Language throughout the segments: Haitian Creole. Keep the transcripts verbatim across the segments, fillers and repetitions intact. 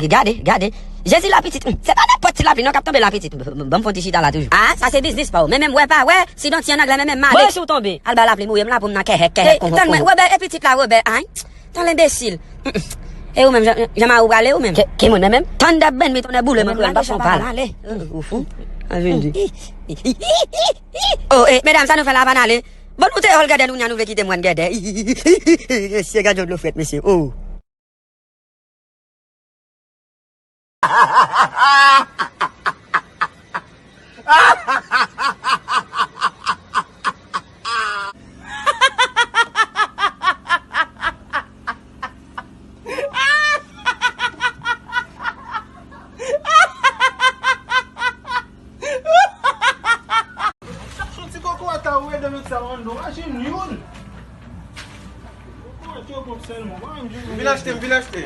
Gade, gade. Jezi la pitit. Se pa nenpòt ti lapli non k ap tonbe la pitit. Ban m fè yon ti chita la toujou. Ah, sa se biznis pa w. Men menm wè pa wè, si don ti an anglè men menm m ale. Mwen si w tonbe. Al ba lapli mouye m la pou m nan kèhèk, kèhèk. Tann mwen, Wobè, e pitit la, Wobè, ay. Tann lenbesil. E ou menm, jan, jan mari w prale ou menm? Ki, ki moun, men menm? Tann dèb benn mi tonnè boule mwen, m ap fè yon pa la. Ou fou? Al vin di. Oh, eh, medam, sa nou fè la, pa n ale. Bon, nou te òl gèdè, nou nya nou vle kite m wè n gèdè. Mesye, gad yon dlo frèt, mesye. Oh. Chak soti koko ata ou ede met sa anndan, machin youn. Koko ete yo pwòp sèlman, pa menm jwe. M vin achte, m vin achte.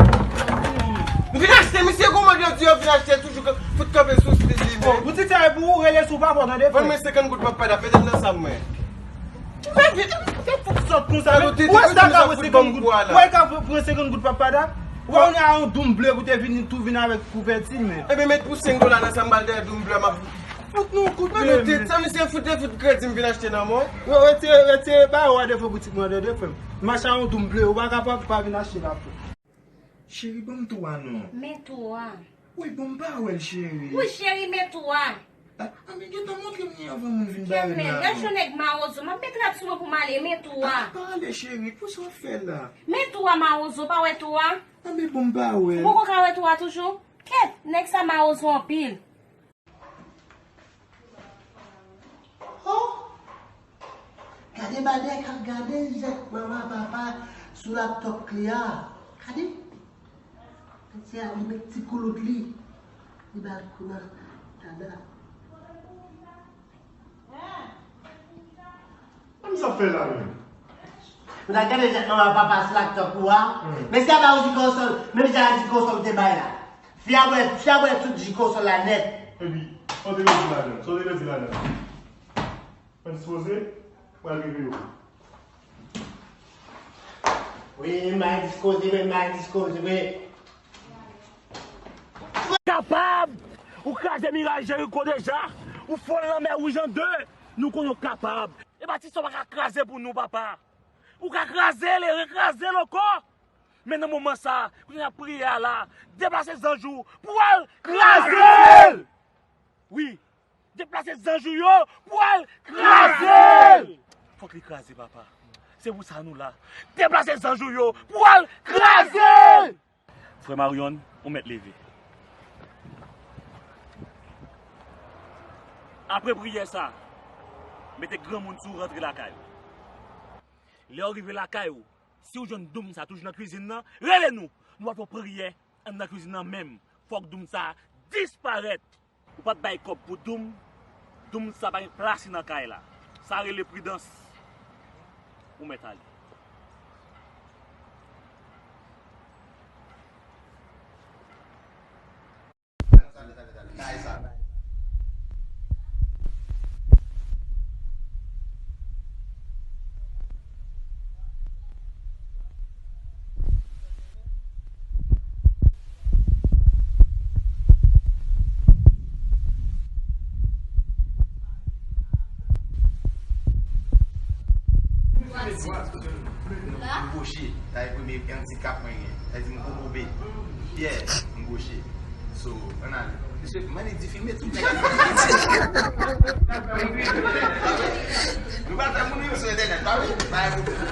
M vin achte, misye kòman yo di yo vin achte, toujou fout kanpe sou stil li. Bon, boutik sa e pou ou, rele si w pa fò, tande frè. Vann mwen senkant goud pap padap, mete m nan sa mwen. Fè vit, fè fout sòt konsa, men. Ou wè sa ka pran senkant goud? Ou wè ka pran senkant goud pap padap? Ou wè ou nan yon doum ble pou te vin, tou vin avèk kouvèti, men. Ebyen, met pou senk dola nan sa m bal dèyè doum ble a, m ap fout nou kout ble, men. Sa misye fout, te fout kredi m vin achte nan men w. Yo, retire, retire, ba yo a defo boutik mwen, tande frè m. M achte yon doum ble, ou pa kapab pa vin achte la, frè. Cheri, ban m tou a non. Men tou a. Wi, bon, m pa wè l, cheri. Wi, cheri, men tou a. Ah, anben, gentan montre m li anvan moun vin bare m la non. Gad yon nèg mawozo, m ap met rad sou mwen pou m ale, men tou a. Ah, pa ale, cheri, pou sa w ap fè la? Men tou a, mawozo, pa wè tou a? Anben, bon, m pa wè l. Ou poko ka wè tou a toujou? Kèt, nèg sa mawozo anpil. Oh! Gade badè k ap gade zèk manman papa sou laptòp li a. Gade. Mesye a, li met ti koulout li. Li ba l kou nan dada. Kòman sa fè la menm? Ou ta gade zèk manman papa sou laptòp ou a? Hmm. Mesye a ba ou ji konsòl, menm jan a ji konsòl ou te bay la. Fi a bwè, fi a bwè tout ji konsòl la nèt. Epi, sa w te vle di ladan? Sa w te vle di ladan? Mwen dispoze, pral rive yo. Wi, m a dispoze, men m a dispoze, wi. Kapab! Ou kraze miray Jeriko deja, ou fonn lanmè wouj an de, nou konnen w kapab. E pa ti sa w pa ka kraze pou nou, papa. Ou ka kraze l e rekraze l ankò. Men nan moman sa, kounye a n ap priye a la, deplase zanj ou pou al kraze l! Wi, deplase zanj ou yo pou al kraze l! Fòk li kraze, papa. Se pou sa nou la. Deplase zanj ou yo pou al kraze l! Frè Maryon, ou mèt leve. Apre priyè sa, mete granmoun sou rantre lakay ou. Lè w rive lakay ou, si w jwenn doum sa toujou nan kwizin nan, rele nou. Nou pral fè w priyè anndan kwizin nan menm. Fòk doum sa disparèt. Ou pa t bay kòb pou doum, doum sa pa gen plas li nan kay la. Sa rele pridans. Ou mèt ale. M gwoche, sa e premye andikap mwen gen. Sa di m kokobe. Pyè, m gwoche. So, ann ale. Mesye, mande di filme tout nèg ap. Nou pa fè moun viv sou entènèt, pa vre? Pa gen pwoblèm.